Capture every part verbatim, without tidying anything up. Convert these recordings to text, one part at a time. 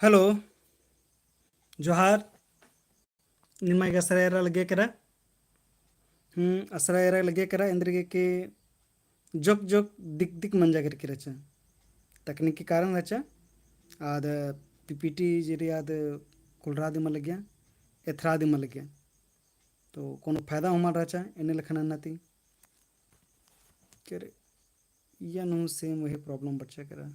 Hello, जोहार। निम्मा गे असरा एरा लग्गिया केरा। हम्म, असरा एरा लग्गिया केरा, एन्देरगे कि जोक जोक दिक दिक मंजा केरकी रहचा। तकनीकी कारण रहचा। आद PPT जे रई आद कुलरा दिम लग्गिया, एथरा दिम लग्गिया। तो कोनो फायदा हूँ मल रहचा, एन्ने लेखा नन्ना ती। केरे, इया नू same वही problem बरचा केरा।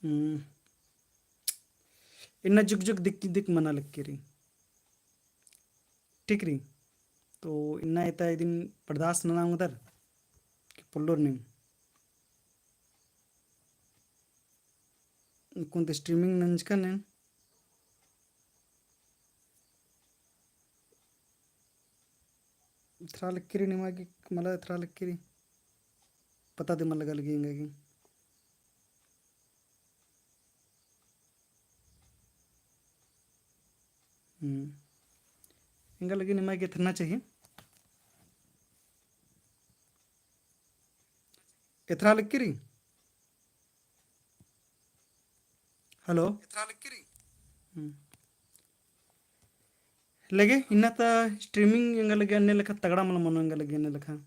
हम्म। इन्ना जुग जुग दिक दिक मना लग्गी रई। ठीक रई। तो इन्ना एता इदिन बर्दाश्त नना ओंगदर कि पोल्लोर नीम। कुन ती streaming नंजकन एन। एथरा लग्गी रई निमा गे, मला एथरा लग्गी रई। पता दिम लग्गा लगी एंगा गे। हम्म। एंगा लगी निमा गे एथरना चाहिए। एथरा लग्गी रई। Hello। हम्म। लगे इन्ना ता streaming एंगा लगे अन्ने लेखा तगड़ा मल मनो एंगा लगे अन्ने लेखा।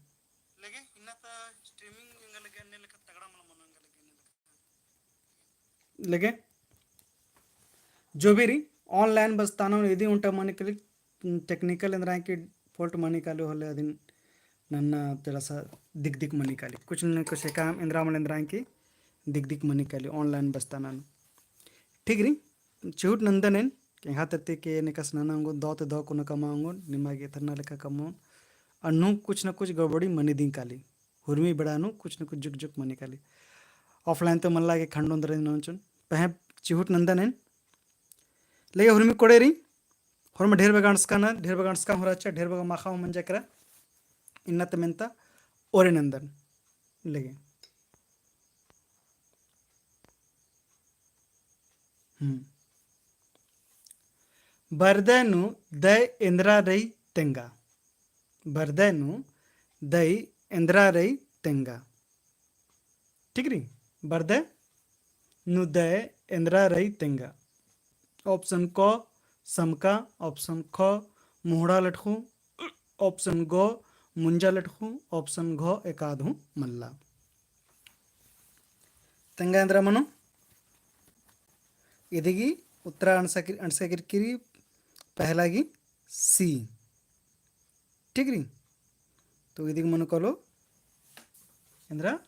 लगे जो भी रई online बस्ताना इदी उन्टा मनी काली technical एन्दरा की fault मनी काली होले अदिन नन्ना तेरा सा दिक दिक मनी काली। कुछ न कुछ काम एन्दरा मल एन्दरा की दिक दिक मनी काली online बस्ताना नू। ठीक रई, चिहुट नंदन एन, एंग्है तरती के एकासे नना ओंगोन, दौ ते दौ कुना कमआ ओंगोन, निमा गे एथरना लेखा कमओन। अन्नु कुछ न कुछ गड़बड़ी मनी दिम काली। हुरमी बेड़ा नू कुछ न कुछ जुक जुक मनी काली। Offline तो मल्ला गे खंडोन दरे नोचन। पहें चिहुट नंदन एन। लगे हुरमी कोड़े रई। होरमा ढेर बग्गे अंड़सका ना, ढेर बग्गे अंड़सका हूँ रहचा, ढेर बग्गे माखा हूँ मंजा केरा। इन्ना ता मेन्ता ओरे नंदन। लगे। हम्म। बरदय नू दय एन्दरा रई तेंगा। बरदय नू दय एन्दरा रई तेंगा। ठीक रई? बरदय नू दय एन्दरा रई तेंगा। Option क समका, option ख मुहड़ा लटखू, option ग मुंजा लटखू, option घ एकाद हूँ मल्ला। तेंगा एन्दरा मनो? इदी गही उत्तरा अंड़सा किर-, अंड़सा किरकी रई पहला गही C। ठीक रई? तो इदी गही मनो कालो एन्दरा,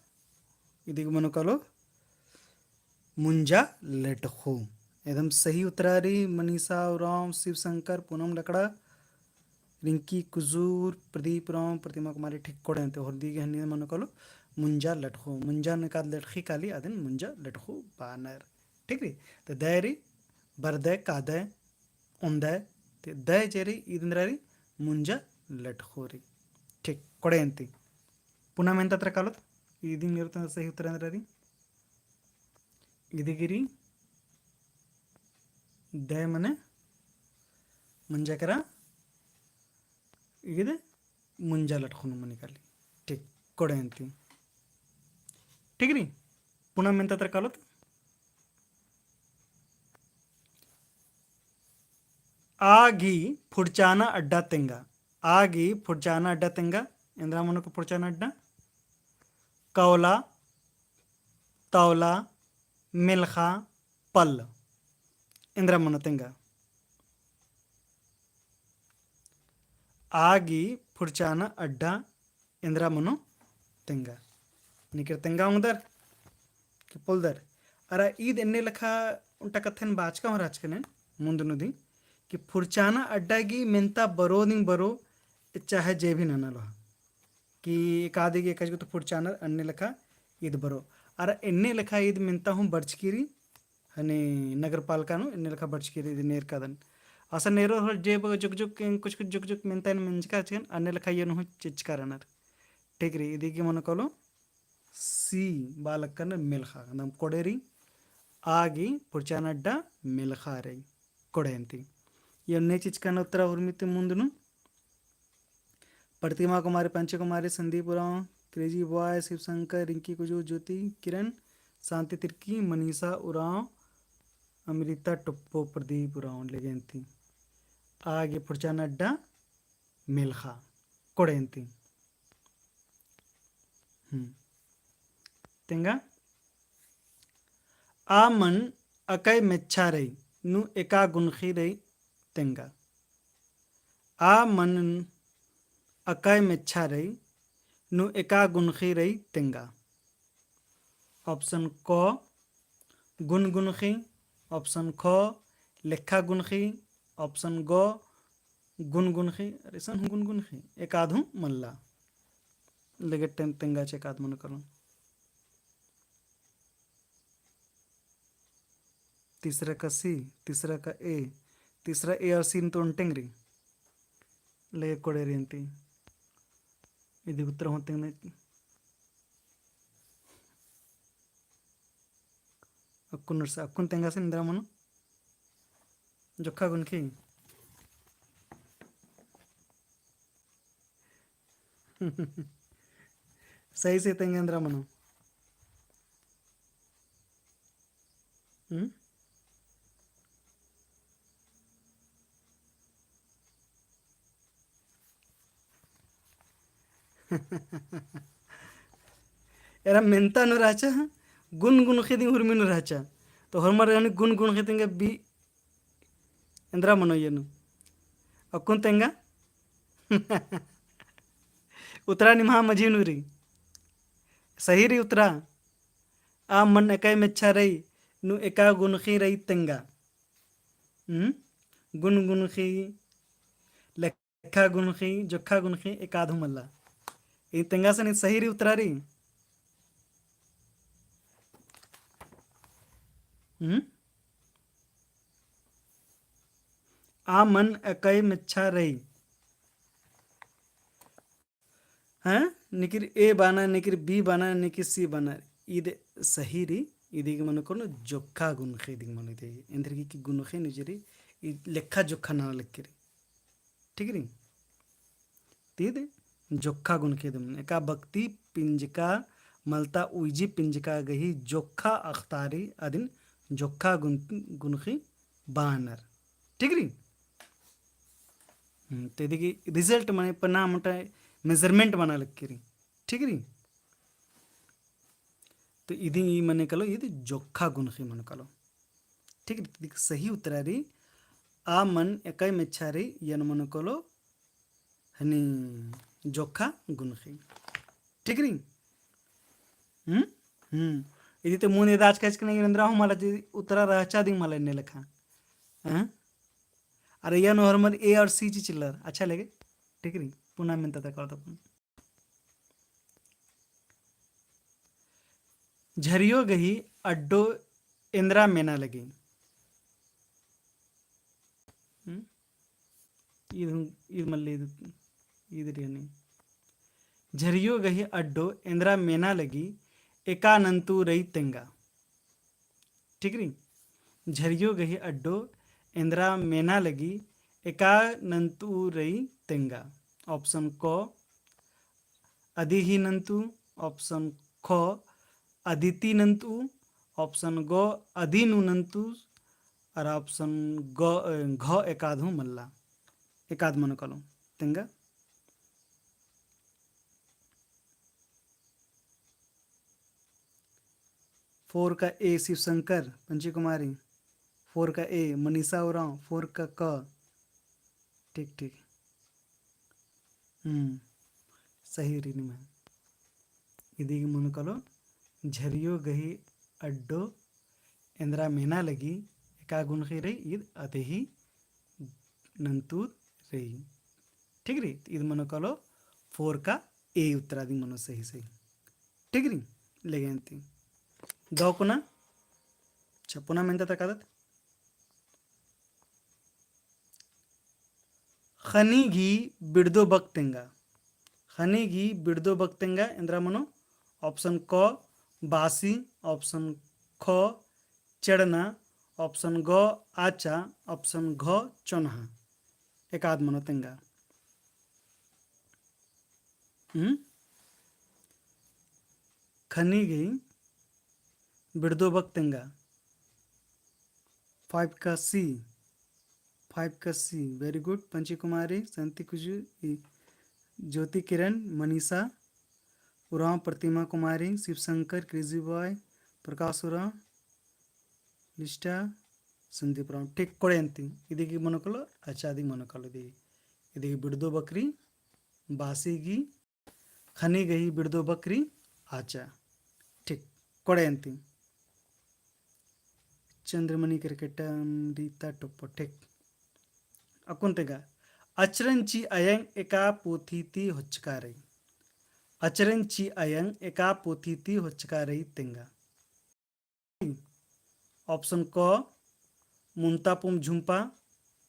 इदी गही मनो कालो मुंजा लटखू। एकदम सही उत्तरा रई। मनीषा उराँव, शिव शंकर, पूनम लकड़ा, रिंकी कुजूर, प्रदीप उराँव, प्रतिमा कुमारी, ठीक कोड़े अन्ती। होरदी गही हनी मनो कालो मुंजा लटखू। मुंजा नू एकाद लटखी काली, अदिन मुंजा लटखू बअनर। ठीक रई? तो दय रई, बरदय, कादय, ओन्दय, ते दय जे रई, इद एन्दरा रई, मुंजा लटखू रई। ठीक, कोड़े अन्ती। पुना मेन्ता तरा कालोत, इदिन नेरता सही उत्तरा एन्दरा रई। इदी गही रई, दय मने मुंजा केरा, इद मुंजा लटखू नू मनी काली। ठीक, कोड़े अन्ती। ठीक रई? पुना मेन्ता तरा कालोत। आ गही फुरचाना अड्डा तेंगा। आ गही फुरचाना अड्डा तेंगा। एन्दरा मनो का फुरचाना अड्डा? कौला, तौला, मेलखा, पल्ल। एन्दरा मनो तेंगा। आ गही फुरचाना अड्डा एन्दरा मनो तेंगा। निकर तेंगा ओंगदर कि पोल्लदर। अरा ईद एन्ने लेखा ओन्टा कत्थन बाचका हूँ रहचकन एन मुन्द नू दिम कि फुरचाना अड्डा गही मेन्ता बरो दिम बरो, चाहे जे भी नना लोहा। कि एकादी गे एकाजगो तो फुरचानर अन्ने लेखा ईद बरो। अरा एन्ने लेखा ईद मेन्ता हूँ बरचकी रई, हने नगरपालिका नू एन्ने लेखा बरचकी रई ईद नेरकादन। असन नेरो हर जे बग्गे जुग जुग, कुछ कुछ जुग जुग मेन्ता एन मेंजका चिकन, अन्ने लेखा एन हूँ चिचका रअनर। ठीक रई, इदी गही मनो कालो C बआ लक्कन मेलखा, एकदम कोड़े रई, आ गही फुरचाना अड्डा मेलखा रई, कोड़े अन्ती। एन्ने चिचकन उत्तरा उर्मी ती मुन्द नू। प्रतिमा कुमारी, पंची कुमारी, संदीप उराँव, क्रेजी बॉय, शिव शंकर, रिंकी कुजूर, ज्योति किरण, शांति तिर्की, मनीषा उराँव, अमृता टोप्पो, प्रदीप उराँव लेगेन ती। आगे फुरचान अड्डा मेलखा कोड़ेन ती। हम्म। तेंगा। आ मन अकय मेच्छा रई, नू एका गुनखी रई तेंगा। आ मन अकय मेच्छा रई, नू एका गुनखी रई तेंगा। Option क, गुन गुनखी, option ख, लेखा गुनखी, option ग, गुन गुनखी, अरे सन हूँ गुन गुनखी, एकाद हूँ मल्ला। लेगे टेन तेंगा चे एकाद मनो कलो। तीसरा का C, तीसरा का A, तीसरा A और C तो ओन्टेंग रई। लेगे कोड़े रई अन्ती। इदी उत्तर होतेंग नहीं। अक्कुन नरसा, अक्कुन तेंगासिन एन्दरा मनो? जोखा गुनखी। सही से तेंगा एन्दरा मनो? हम्म? एरा मेन्ता नू रहचा, गुन गुनखी दिम हुरमी नू रहचा। तो होरमर गने गुन गुनखी तेंगा B एन्दरा मनो इय्या नू। अक्कुन तेंगा? उतरा निम्हा मझी नू रई। सही रई उतरा। आ मन अकय मेच्छा रई, नू एका गुनखी रई तेंगा। हम्म? गुन गुनखी, लेखा गुनखी, जोखा गुनखी, एकाद हूँ मल्ला। ई तेंगासन ई सही रई उतरा रई। हम्म? आ मन अकय मेच्छा रई। हाँ, निकिर A बाना, निकिर B बाना, निकिर C बाना, ईद सही रई, ईद गे मनो करो जोखा गुनखी दिम मनो ईद। एन्देरगे कि गुनखी नू जे रई, ई लेखा जोखा नना लगी रई। ठीक रई? तीद जोखा गुनखी दिम। एका बक्ती पिंजका मलता उइजी पिंजका गही जोखा अख़तारी अदिन जोखा गुन-, गुनखी बानर। ठीक रई? हम्म, तो इदी गे result मने पन्ना मोटा measurement मना लगी रई। ठीक रई? तो इदी ई मने कलो, इदी जोखा गुनखी मने कलो। ठीक रई? तो इदी सही उतरा रई, आ मन अकय मेच्छा रई, इय्या नू मने कलो, हनी जोखा गुनखी। ठीक रई? हम्म? हम्म। इदी ते मुन्द एदा आचका आचका नहीं एन्दरा हूँ मला जे उतरा रहचा दिम मला एन्ने लेखा। हाँ? अरे इय्या नू होरमर A और C ची चिल्लर। अच्छा लगे? ठीक रई? पुना मेन्ता ता करता पुना। झरियो गही अड्डो एन्दरा मेना लगी। हम्म? ईद हूँ, ईद मल्ली, ईद, ईद रई हनी। झरियो गही अड्डो एन्दरा मेना लगी, एका नन्तु रई तेंगा। ठीक रई? झरियो गही अड्डो एन्दरा मेना लगी, एका नन्तु रई तेंगा। Option क, अदिही नन्तु, option ख, अदिती नन्तु, option ग, अदिनु नन्तु, और option ग, अ, घ एकाद हूँ मल्ला। एकाद मनो कलो। तेंगा? Four का A शिव शंकर, पंची कुमारी। Four का A मनीषा उराँव, four का क। ठीक, ठीक। हम्म, सही रई निम्है। इदी गे मनो कलो, झरियो गही अड्डो एन्दरा मेना लगी, एका गुनखी रई, ईद अदिही नन्तुर रई। ठीक रई? ईद मनो कलो, four का A उतरा दिम मनो सही, सही। ठीक रई? लेगे अन्ती। दौ कुना, अच्छा, पुना मेन्ता ता कादत। ख़नी गही बिड़दो बक तेंगा। ख़नी गही बिड़दो बक तेंगा एन्दरा मनो? Option क बासी, option ख चेड़ना, option ग आचा, option घ चोन्हा। एकाद मनो तेंगा। हम्म? खनी गही बिड़दो बक तेंगा। Five का C, five का C, very good। पंची कुमारी, शांति कुजूर, ई ज्योति किरण, मनीषा उराँव, प्रतिमा कुमारी, शिवशंकर, क्रेजी बॉय, प्रकाश उराँव, लिस्टा, संदीप उराँव। ठीक, कोड़े अन्ती। इदिगी मनो कालो, अच्छा, इदिगी मनो कालो इदिगी। इदिगी बिड़दो बकरी, बासी गही खनी गही बिड़दो बकरी आचा। ठीक, कोड़े अन्ती। चंद्रमणि केरकेट्टा, अमृता टोप्पो, ठीक। अक्कुन तेंगा, अचरन ची अयंग एका पोथी ती होचका रई। अचरन ची अयंग एका पोथी ती होचका रई तेंगा। Option क, मुन्ता पुम झुम्पा,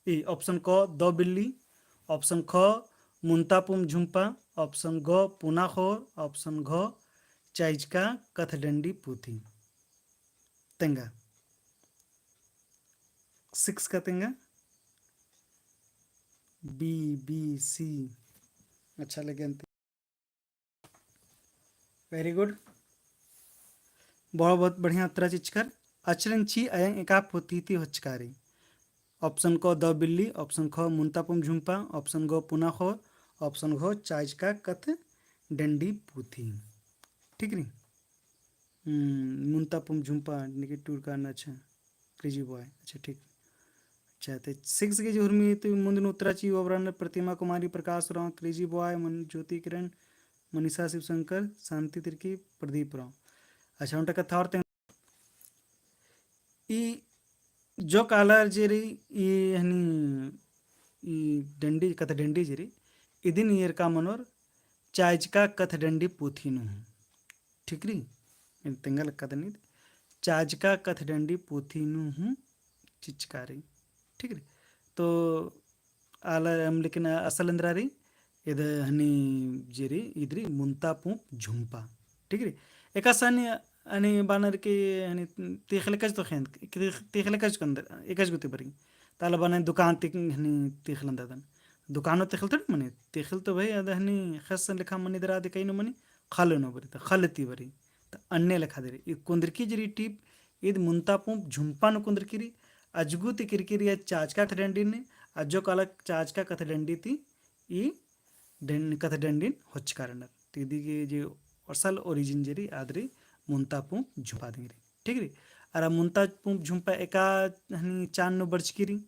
ई, option क, दौ बिल्ली, option ख, मुन्ता पुम झुम्पा, option ग, पुना खोर, option घ, चाइजका कथडंडी पुथी। तेंगा। Six का तेंगा। B, B, C। अच्छा लगे अन्ती। Very good। बहुत, बहुत बढ़िया उत्तरा चिचकर। अचरन ची अयंग एका पोथी ती होचका रई। Option क दौ बिल्ली, option ख मुन्ता पुम झुम्पा, option ग पुना खोर, option घ चाइजका कथडंडी पुथी। ठीक रई? हम्म, मुन्ता पुम झुम्पा, निकी टूड़का न, अच्छा, क्रेजी बॉय, अच्छा, ठीक। अच्छा, ते six के जे हुरमी ते मुन्द नू उत्तरा ची ओबरन प्रतिमा कुमारी, प्रकाश उराँव, क्रेजी बॉय, मन, ज्योति किरण, मनीषा शिवशंकर, शांति तिर्की, प्रदीप उराँव। अच्छा, ओन्टा कत्था और तेंगा। ई जोक आलर जे रई, ई हनी, ई डंडी, कथडंडी जे रई, इदिन एरका मनोर चाइजका कथडंडी पुथी नू हूँ। ठीक रई? तेंगा लक्का दनित, चाइजका कथडंडी पुथी नू हूँ चिचका रई। ठीक रई? तो आलर अम्म लेकिन असल एन्दरा रई, इद हनी जे रई, इद रई मुन्ता पुम झुम्पा। ठीक रई? एकासे हनी, हनी बानर के हनी तेखले कज तो खेन, तेख-, तेखले कज कन्दर, एकज गुती बरई। ताला बानर दुकान ती हनी तेखलन्ददन। दुकानो तेखल तो मनी, तेखल तो भाई अद हनी खस लेखा मनी दरा दे कई नू मनी, खल नू बरई, त खल ती बरई। त अन्ने लेखा दे रई। ई कुन्दरकी जे रई टीप, इद मुन्ता पुम झुम्पा नू कुन्दरकी रई, अजगु ती किरकी रई चाइजका कथडंडी ने, अजो काला चाइजका कथडंडी ती ई डं-, कथडंडिन होचका रअनर। तो इदी गे जे असल origin जे रई, आद रई मुन्ता पुम झुम्पा दिम रई। ठीक रई? अरा मुन्ता पुम झुम्पा एका हनी चान नू बरचकी रई,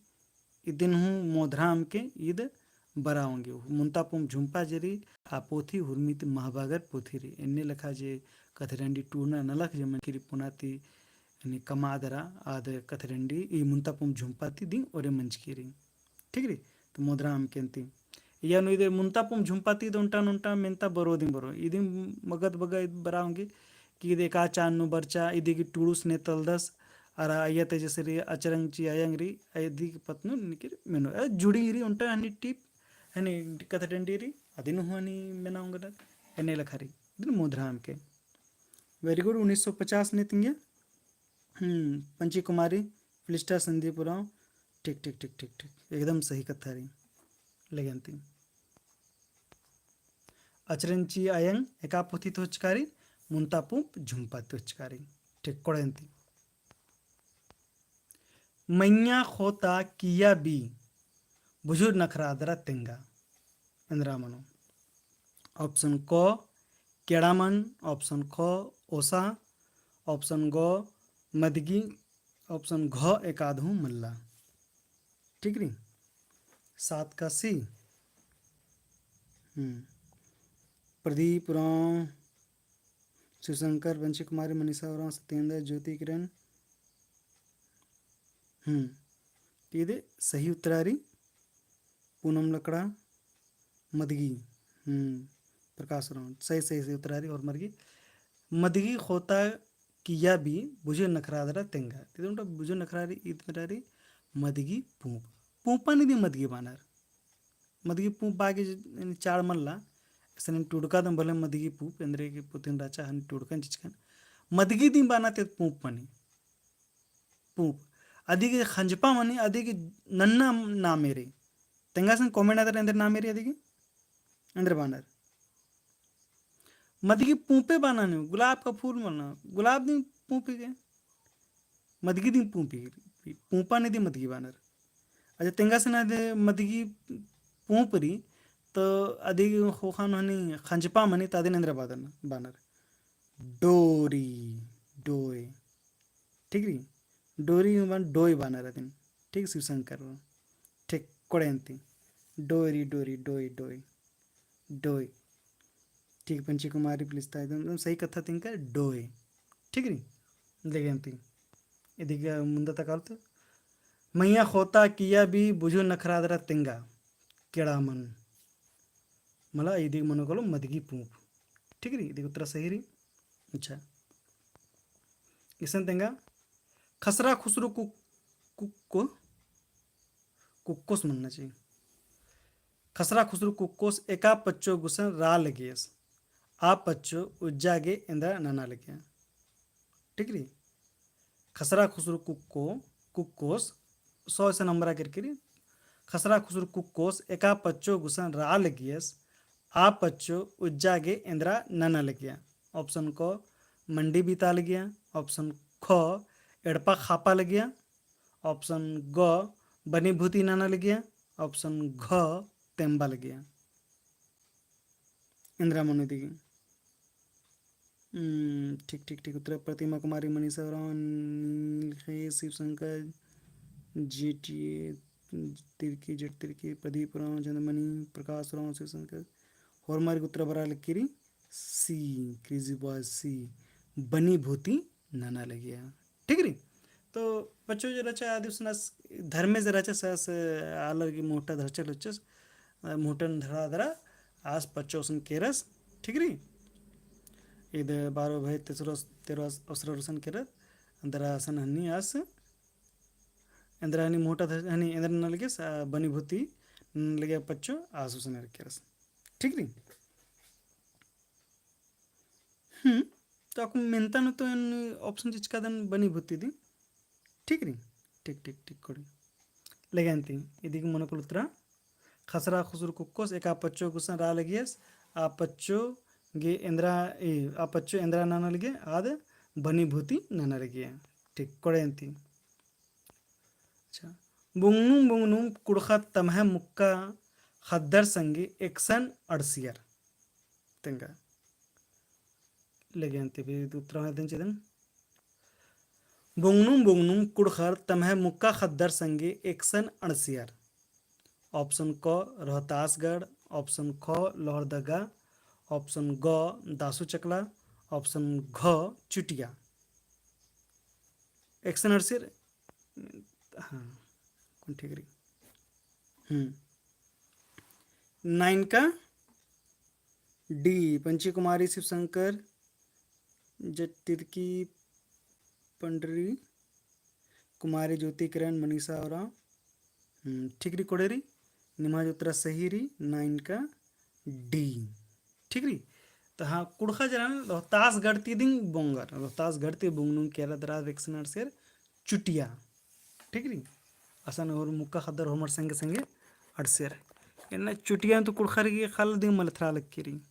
इदिन हूँ मोधरा अमके ईद बरआ ओंगी। मुन्ता पुम झुम्पा जे रई, आ पोथी हुरमी ती महबागर पोथी रई। एन्ने लेखा जे कथडंडी टूड़ना नलख जे मंजकी रई पुना ती, यानी कमआ दरा, आद कथडंडी ई मुन्ता पुम झुम्पा ती दिम ओरे मंजकी रई। ठीक रई? तो मोधरा अमके अन्ती। इया नू इदे मुन्ता पुम झुम्पा ती इद ओन्टा नोन्टा मेन्ता बरो दिम बरो। इदिम मगद बगा इद बरआ ओंगी कि इद एका चान नू बरचा, इदी गे टूड़ुस ने तलदस, अरा अइया ते जैसे रई अचरंग ची अयंग रई, इदी गे पत्त नू निकिर मेनो। ए, जुड़ी रई ओन्टा हनी टीप, हनी कथडंडी रई, अदिन हूँ हनी मेना ओंगदत, एन्ने लेखा रई। इदिन मोधरा अमके। Very good, उन्नीस सौ पचास ने तिंगिया। हम्म, पंची कुमारी, फिलिस्टा संदीप उराँव, ठीक, ठीक, ठीक, ठीक, ठीक, एकदम सही कत्था रई। लेगे अन्ती। अचरन ची अयंग एका पोथी ती होचका रई, मुन्ता पुम झुम्पा ती होचका रई। ठीक, कोड़े अन्ती। मइय्याँ खोता किय्या बी, बुझुर नखरा दरा तेंगा। एन्दरा मनो। Option क, केड़ामन, option ख, ओसा, option ग, मदगी, option घ, एकाद हूँ मल्ला। ठीक रई? सात का C। हम्म। प्रदीप उराँव, शिवशंकर, पंची कुमारी, मनीषा उराँव, सत्येंद्र, ज्योति किरण। हम्म। तो इदे सही उत्तरा रई पूनम लकड़ा, मदगी। हम्म। प्रकाश उराँव। सही, सही, सही उत्तरा रई और मरगी। मदगी खोता किय्या बी बुझुर नखरा दरा तेंगा। तो इदे ओन्टा बुझुर नखरा रई, इद मेरा रई मदगी पूँप। पूँपन इदी मदगी बानर। मदगी पूँप बागे ज-, यानी चाड़ मल्ला, ऐसे नहीं टुड़का दम भले मदगी पूँप, एन्दरे के पुतिन राचा हन टुड़कन चिचकन। मदगी दिम बाना ते पूँप मनी। पूँप। अदी गे खंजपा मनी, अदी गे नन्ना नामे रई। तेंगा सन comment आदर एन्दर नामे रई अदी गे? एन्दर बानर। मदगी पूंपे बाना नी, गुलाब का फूल मना, गुलाब दिम पूंपी गे। मदगी दिम पूंपी, पूंपा नी दिम मदगी बानर। अच्छा, तेंगा से ना दे मदगी पूंप रई, तो अदिगे ख़ोख़ा नू हनी खंजपा मनी, तो अदिन एन्दरा बादन बानर। डोरी, डोय। ठीक रई? डोरी हूँ बान डोय बानर अदिन। ठीक, शिव शंकर। ठीक, कोड़े अन्ती। डोरी, डोरी, डोय, डोय। डोय। ठीक, पंची कुमारी पुलिस ता एकदम, एकदम सही कत्था तिंका, डोय। ठीक रई? लेगे अन्ती। इदिगे मुन्दा ता काल तो। मइय्याँ ख़ोता किय्या भी बुझु नखरा दरा तेंगा। केड़ा मन। मला इदिगे मनो कालो मदगी पूंप। ठीक रई? इदिगे उत्तरा सही रई। अच्छा। इसन तेंगा खसरा खुसरू कुक-, कुक्को, कुक्कोस मन्ना चाहिए। खसरा खुसरू कुक्कोस एका पच्चो गुसन रा लगियस। आ पच्चो उज्जा गे एन्दरा नना लगिया। ठीक रई? खसरा खुसरू कुक्को, कुक्कोस, सौ इसन अम्बरा केरकी रई। खसरा खुसरू कुक्कोस एका पच्चो गुसन रा लगियस, आ पच्चो उज्जा गे एन्दरा नना लगिया। Option क, मंडी बिता लगिया। Option ख, एड़पा खापा लगिया। Option ग, बनी भूती नना लगिया। Option घ, तेम्बा लगिया। एन्दरा मनो इदिगे। हम्म, ठीक, ठीक, ठीक। उत्तरा प्रतिमा कुमारी, मनीषा उराँव, नीलकेश, शिव शंकर, जेटिए तिर्की, जेट तिर्की, प्रदीप उराँव, चंद्रमणि, प्रकाश उराँव, शिव शंकर। होरमर गे उत्तरा बरआ लगी रई C, crazy boy C, बनी भूती नना लगिया। ठीक रई? तो पच्चो जे रहचा आदि उसनस धर्मे जे रहचा सस आलर गे मुहटा धरचल होचस, अ, मुहटन धरा धरा आस पच्चो उसन केरस। ठीक रई? इद बारो भई तेसरो, तेरो आस, ओसरो उसन केरत, एन्दरा असन हनी आस, एन्दरा हनी मुहटा धर, हनी एन्दरा नना लगियस, अ, बनी भूती नना लगिया पच्चो आस उसन केरस। ठीक रई? हम्म, तो अक्कु मेन्ता नू तो एन option चिचका दन बनी भूती दी। ठीक रई? ठीक, ठीक, ठीक, कोड़ी। लेगे अन्ती, इदिगे मनो कालो उत्तरा, खसरा खुसरू कुक्कोस एका पच्चो गुसन रा लगियस, आ पच्चो गे एन्दरा, ए, आ पच्चो एन्दरा नना लगिया, आद बनी भूती नना लगिया। ठीक, कोड़े अन्ती। अच्छा, बुंगनुम बुंगनुम कुड़खर तम्है मुक्का ख़द्दर संगे एकसन अंड़सियर। तेंगा। लेगे अन्ती भी उत्तरा हूँ देन चिदन। बुंगनुम बुंगनुम कुड़खर तम्है मुक्का ख़द्दर संगे एकसन अंड़सियर। Option क रोहतासगढ़, option ख लोहरदगा, option ग दासू चकला, option घ चुटिया। एकसन अंड़सियर, हाँ, कौन ठीक रई? हम्म। Nine का D, पंची कुमारी शिवशंकर, जटिरकी पंडरी, कुमारी ज्योति किरण, मनीषा उराँव। हम्म, ठीक रई कोड़े रई, निम्है उत्तरा सही रई, nine का D। ठीक रई। तो हाँ, कुड़खा जरा रोहतासगढ़ ती दिम बोंगर, रोहतासगढ़ ती बुंगनुम केरा दरा एकसन अंड़सियर चुटिया। ठीक रई। असन और मुक्का ख़द्दर होरमर संगे संगे अंड़सियर। एन्ने चुटिया तो कुड़खर गे ख़ल्ल दिम मलथरा लगी रई।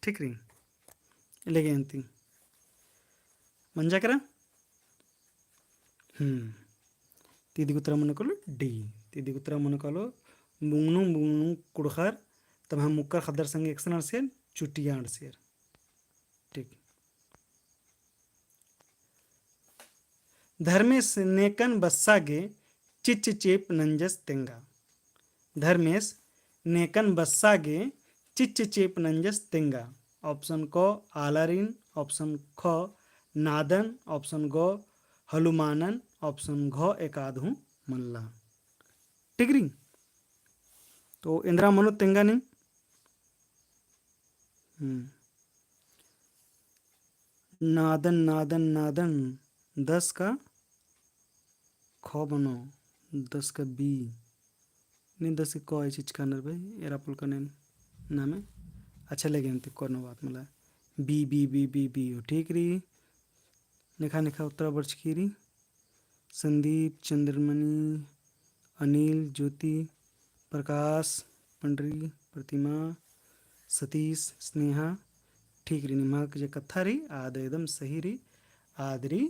ठीक रई। लेगे अन्ती। मंजा केरा? हम्म। ती इदिगे उत्तरा मनो कालो D। ती इदिगे उत्तरा मनो कालो बुंगनुम बुंगनुम कुड़खर तम्है मुक्का ख़द्दर संगे एकसन अंड़सियर, चुटिया अंड़सियर। ठीक। धर्मेस नेकन बस्सा गे चिच्च चेंप नंजस तेंगा। धर्मेस नेकन बस्सा गे चिच्च चेंप नंजस तेंगा। Option क आलारिन, option ख नादन, option ग हलुमानन, option घ एकाद हूँ मल्ला। ठीक रई। तो एन्दरा मनो तेंगा नीम। हम्म। नादन, नादन, नादन, दस का ख बनो, दस का B। नी दस का क चिचका नर भाई, एरा पुलका नेन नामे। अच्छा लेगे अन्ती कोनो बात मला। B, B, B, B, B, ओ ठीक रई। नेखा नेखा उत्तरा बरचकी रई। संदीप, चंद्रमणि, अनिल, ज्योति, प्रकाश, पंडरी, प्रतिमा, सतीश, स्नेहा, ठीक रई, निम्है जे कत्था रई, आद एकदम सही रई, आद रई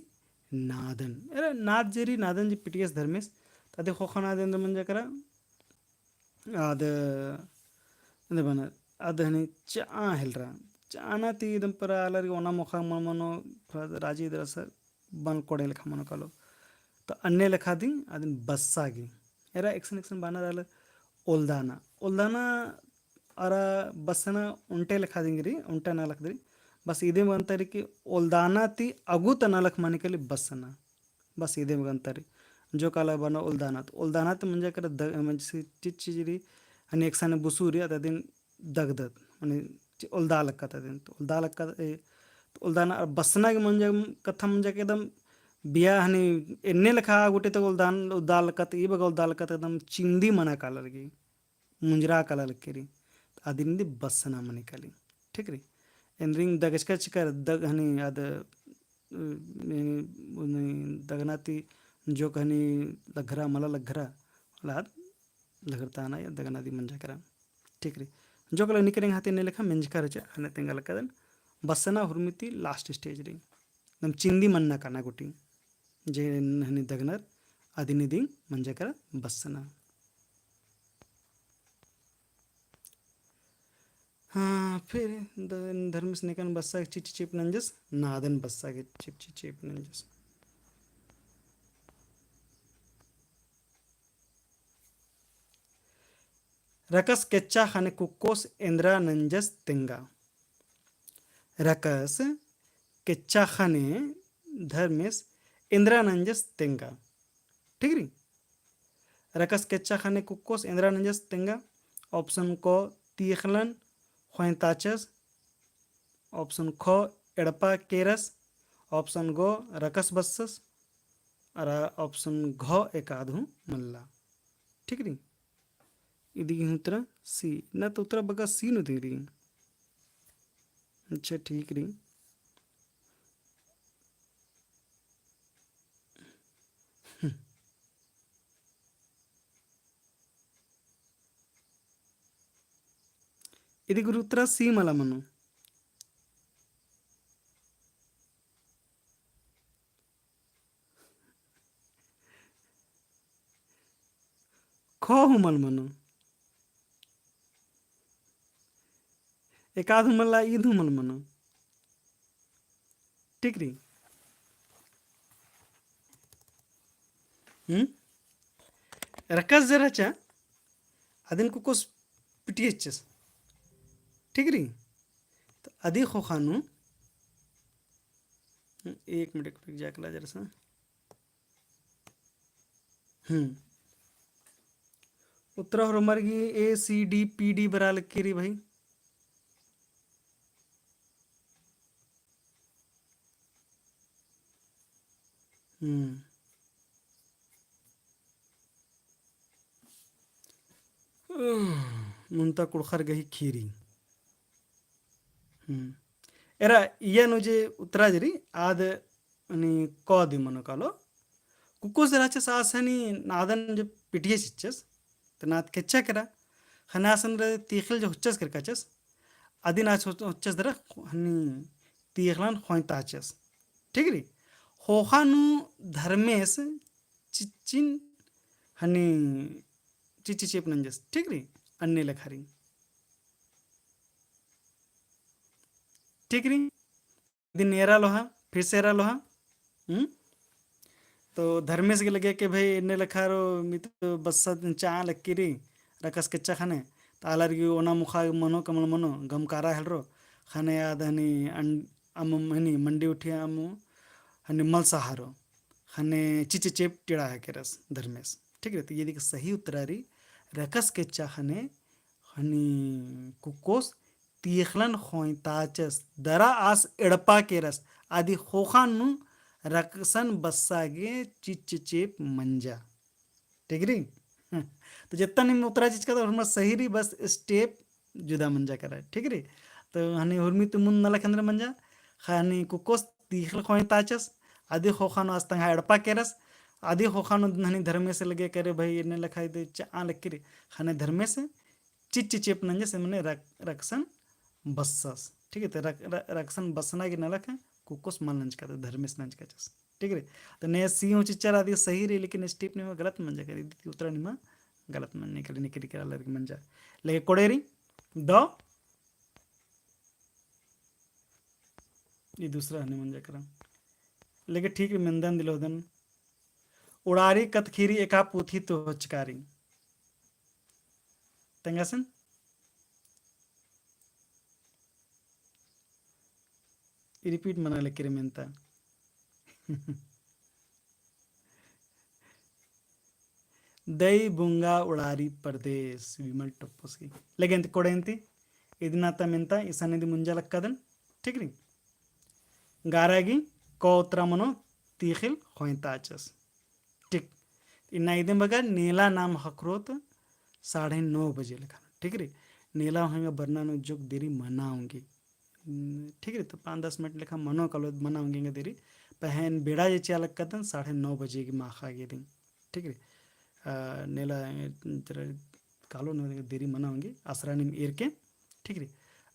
नादन। एरा नाद जे रई, नादन जे पिटियस धर्मेस, त अदे ख़ोख़ा नाद एन्देर मंजा केरा, आद, एन्देर बअनर, आद हनी चाँ हेलरा। चाँ ना ती एकदम पूरा आलर गे ओना मोख़ा मल मनो, पूरा राजी दरा सर बन कोड़े लेखा मनो कालो। तो अन्ने लेखा दिम अदिन बस्सा गे। एरा एकसन एकसन बअनर आलर ओलदाना। ओलदाना अरा बस्सना ओन्टे लेखा दिम रई, ओन्टा नलख दिम रई। बस इदिम अंतर रई कि ओलदाना ती अगु ता नलख मनी काली बस्सना। बस इदिम अंतर रई। जोक आलर बअनर ओलदाना। तो ओलदाना ती मंजा केरा द-, मंजा से चीज चीज रई, हनी एकसन बुसु रई, अदिन दगदत, मने चि-, ओलदा लक्कत अदिन। तो ओलदा लक्कत, ए, तो ओलदाना अरा बस्सना गे मंजा कत्था मंजा के एकदम बिया हनी एन्ने लेखा गूटी तक ओलदान, ओलदा लक्कत, ई बग्गे ओलदा लक्कत एकदम चिंदी मना कालर गे, मुंजरा कालर लक्की रई। तो अदिन दिम बस्सना मनी काली। ठीक रई? एन्देरिन दगचका चिकर दग हनी आद, अ, हनी, हनी दगना ती जोक हनी लग्घरा, मला लग्घरा, मला आद लग्घरताना या दगना दिम मंजा केरा। ठीक रई। जोक लग्गी केरा एंग्है ती एन्ने लेखा मेंजका रहचा, ख़ने तेंगा लक्कदन। बस्सना हुरमी ती last stage रई। एकदम चिंदी मन्ना काना गूटी। जे हनी दगनर, अदिन दिम मंजा केरा बस्सना। हाँ, फिर द-, धर्मेस नेकन बस्सा गे चिच्च चेप नंजस, नादन बस्सा गे चिच्च चेप नंजस। रकस केच्चा ख़ने कुक्कोस एन्दरा नंजस तेंगा। रकस केच्चा ख़ने धर्मेस एन्दरा नंजस तेंगा। ठीक रई? रकस केच्चा ख़ने कुक्कोस एन्दरा नंजस तेंगा। Option क तीख़लन ख़ोंय ताचस। Option ख एड़पा केरस। Option ग रकस बस्सस। अरा option घ एकाद हूँ मल्ला। ठीक रई? इदी गे हूँ उत्तरा C। ना तो उत्तरा बग्गे C नू दिम रई। अच्छा, ठीक रई। इदी गे उत्तरा C मला मनो। ख हूँ मल मनो। एकाद हूँ मल्ला, ईद हूँ मल मनो। ठीक रई। हम्म? रकस जे रहचा, अदिन कुक्कोस पिटियस चिच्चस। ठीक रई? तो अदी ख़ोख़ा नू, हम्म, एक मिनट, एक मिनट, जाकला जरा सा। हम्म। उत्तरा होरमर गे A, C, D, P, D बरआ लगी रई भाई। हम्म। मुन्ता कुँड़ुख़र गही खीरी। हम्म। एरा इया नू जे उत्तरा जे रई, आद हनी क दिम मनो कालो। कुक्कोस जे रहचस आस हनी नादन जे पिटियस चिच्चस, तो नाद केच्चा केरा, ख़ने आस एन्दरा तीख़िल जे होच्चस केरकाचस, अदिन आस होच-, होच्चस दरा हनी तीख़लन ख़ोंय ताचस। ठीक रई? ख़ोख़ा नू धर्मेस चिच्चिन हनी चिच्च चेप नंजस। ठीक रई? अन्ने लेखा रई। ठीक रई? इदिन एरा लोहा, फिर से एरा लोहा। हम्म? तो धर्मेस गे लगे के भाई एन्ने लेखा रो मी तो बस्सा चाँ लक्की रई, रकस केच्चा ख़ने, तो आलर गे ओना मुखा मनो का मल मनो, गमकारा हेलरो, ख़ने आद हनी अन-, अम्म हनी मंडी उठिया अम्म हनी मल सहारो, ख़ने चिच्च चेप टिड़ा है केरस धर्मेस। ठीक रई, तो इदी गे सही उत्तरा रई, रकस केच्चा ख़ने हनी कुक्कोस तीख़लन ख़ोंय ताचस, दरा आस एड़पा केरस, अदी ख़ोख़ा नू रकसन बस्सा गे चिच्च चेप मंजा। ठीक रई? तो जेतना नीम उत्तरा चिचका तो हुरमर सही रई, बस step जुदा मंजा केरा। ठीक रई? तो हनी हुरमी ती मुन्द नलख एन्दरा मंजा, ख़ने कुक्कोस तीख़लन ख़ोंय ताचस, अदी ख़ोख़ा नू आस तंग्है एड़पा केरस, अदी ख़ोख़ा नू हनी धर्मेस लगे के रे भाई एन्ने लेखा इदे चाँ लक्की रई, ख़ने धर्मेस चिच्च चेप नंजस, मने रक-, रकसन बस्सस। ठीक है, तो रक-, र-, रकसन बस्सना गे नलख कुक्कोस मल नंजका, तो धर्मेस नंजका चस। ठीक रई। तो ने सी हूँ चिच्चर अदी सही रई, लेकिन step निमा गलत मंजा करी, इदी उत्तरा निमा गलत मंजा करी, निकरी करा लगी मंजा। लेकिन कोड़े रई, दौ, ई दूसरा हने मंजा करा। लेकिन ठीक रई, मेंदन दिलोदन। उड़ारी कत्थखीरी एका पुथी तो होचकारी। तेंगासन? ई repeat मना लेकिरे मेंता। दई बुंगा उड़ारी परदेस, विमल टोप्पोस गही। लेकिन ती कोड़ेन ती, इदना ता मेंता, इसन इदी मुंजा लक्कादन, ठीक रई? गारा गही क उत्तरा मनो तीखिल ख़ोंयता चस। ठीक। इन्ना इदिम बग्गे नेला नाम ख़क्खरोत साढ़े नौ बजे लेखा। ठीक रई। नेला ख़ोंयंगा बरना नू जोक देरी मना ओंगी। हम्म, ठीक रई, तो पाँच दस मिनट लेखा मनो कालो मना ओंगी एंगा देरी। पहें बेड़ा जे चिआ लक्कादन साढ़े नौ बजे गही माख़ा गे दिम। ठीक रई। अ, नेला, अ, जरा कालो नू देरी मना ओंगी, असरा नीम एरके, ठीक रई।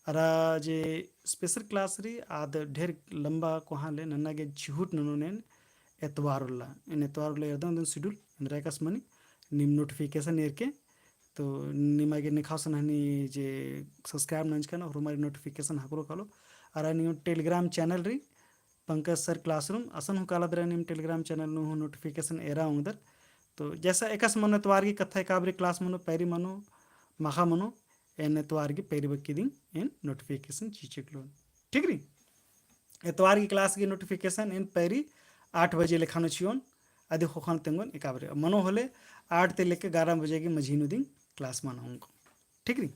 अरा जे special class रई, आद ढेर लंबा कोहाँ ले नन्ना गे चिहुट ननोन एन एतवार उल्ला। एन एतवार उल्ला एरदन ओदन schedule, एन्दरा एकासे मनी, नीम notification एरके, तो निमा गे नेखासन हनी जे subscribe नंजकन, होरमारी notification ख़क्खरो कालो। अरा नीम Telegram channel रई, पंकज sir classroom, असन हूँ काला दरा नीम Telegram channel नू हूँ notification एरा ओंगदर। तो जैसा एकासे मनो एतवार गही कत्था एकाबारी class मनो, पैरी मनो, माख़ा मनो, एन एतवार गही पैरी बग्गे दिम एन notification चिचकलोन। ठीक रई? एतवार गही class गही notification एन पैरी आठ बजे लेखा नू चिओन, अदी ख़ोख़ा नू तेंगोन एकाबारी। मनो होले आठ ती लेके ग्यारह बजे गही मझी नू दिम class मना ओंगोन। ठीक रई?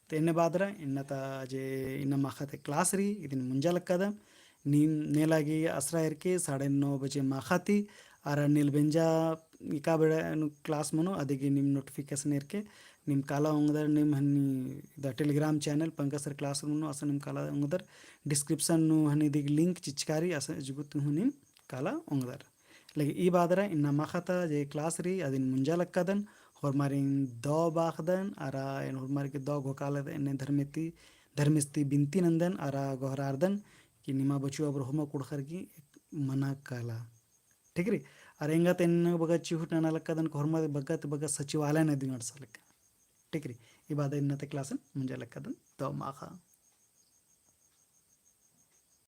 तो एन्ने बअदरा, इन्ना ता जे इन्ना माख़ा ती class रई, इदिन मुंजा लक्कादम, नीम नेला गही असरा एरके साढ़े नौ बजे माख़ा ती, अरा नेल बेंजा एका बेड़ा नू class मनो, अदी गही नीम notification एरके, नीम काला ओंगदर, नीम हनी द Telegram channel Pankaj sir classroom नू, असन नीम काला ओंगदर, description नू हनी इदी गही link चिचकारी, असन जुगुत हूँ नीम काला ओंगदर। लेकिन ई बअदरा इन्ना माख़ा ता जे class रई अदिन मुंजा लक्कादन, होरमारिन दौ बाख़दन, अरा एन होरमार गे दौ घोखालदन एन्ने धर्मेती, धर्मेस ती बिनती नन्दन, अरा गोहरारदन कि निमा बचु अबरो होरमा कुँड़ुख़र गही मना काला। ठीक रई? अरा एंगा ती एन बग्गे चिहुट नना लक्कादन कि होरमा बग्गे ती बग्गे सचिवालय नू दिम अंड़सा लक्का। ठीक रई? ई बअदरा इन्ना ता class एन मुंजा लक्कादन, दौ माख़ा।